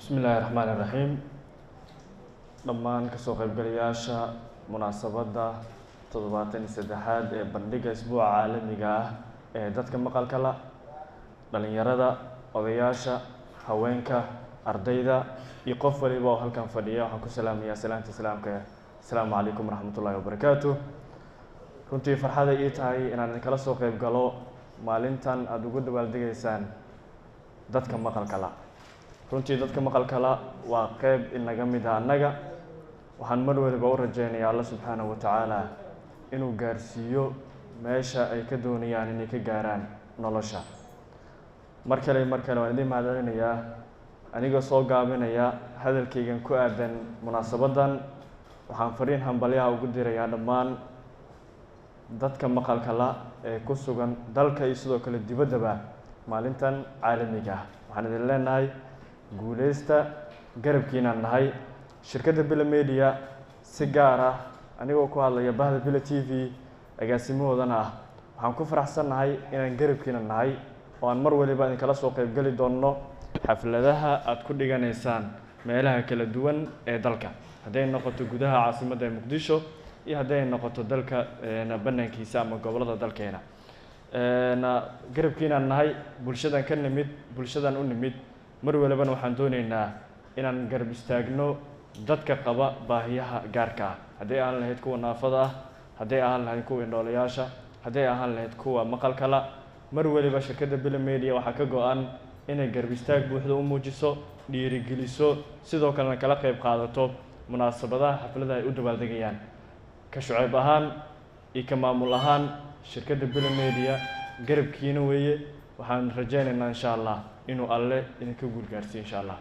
Bismi illaahi raxmaani raxiim. Dhammaan kasoo qaybgalayaasha munaasabadda 73aad ee bandhigga isbuuca caalamiga ah ee dadka maqalka la, dhalinyarada, odayaasha, haweenka, ardayda iyo qof waliba oo halkan fadhiya, waxaan ku salaamayaa salaanta islaamka: asalaamu calaykum waraxmatullaahi wabarakaatu. Runtii farxada ii tahay inaan idinkala soo qayb galo maalintan aada ugu dabaaldegaysaan dadka maqalka la. Runtii dadka maqalka la waa qeyb inaga mid ah annaga. Waxaan mar waliba u rajeynayaa Alla subxaanahu wa tacaala inuu gaarsiiyo meesha ay ka doonayaan inay ka gaaraan nolosha. Mar kale, mar kale waan idin mahadcelinayaa. Anigoo soo gaabinaya hadalkaygan ku aadan munaasabaddan, waxaan fariin hambalyaha ugu dirayaa dhammaan dadka maqalka la ee ku sugan dalka iyo sidoo kale dibaddaba maalintan caalamiga ah. Waxaan idin leenahay guuleysta, garabkiinaan nahay. Shirkadda Bila Media si gaar ah, anigoo ku hadlaya bahda Bila TV agaasimahoodana ah, waxaan ku faraxsannahay inaan garabkiina nahay oo aan mar waliba idinkala soo qaybgeli doonno xafladaha aada ku dhiganaysaan meelaha kala duwan ee dalka, hadday noqoto gudaha caasimadda ee Muqdisho iyo hadday noqoto dalka banaankiisa ama gobollada dalkeena. Garabkiinaan nahay, bulshadan ka nimid, bulshadan u nimid. Mar walibana waxaan dooneynaa inaan garab istaagno dadka qaba baahiyaha gaarka ah, hadday ahaan lahayd kuwa naafada ah, hadday ahaan lahayd kuwa indhoolayaasha, hadday ahaan lahayd kuwa maqalka la. Mar waliba shirkadda Bila Media waxaa ka go-an inay garab istaag buuxda u muujiso, dhiirigeliso, sidoo kalena kala qayb qaadato munaasabadaha xafladaha ay u dabaaldegayaan. Ka Shuceyb ahaan iyo ka maamul ahaan, shirkadda Bila Media garabkiina weeye. Waxaan rajeynaynaa insha Allah inuu Alle idinka guul gaarsiiyo insha Allah.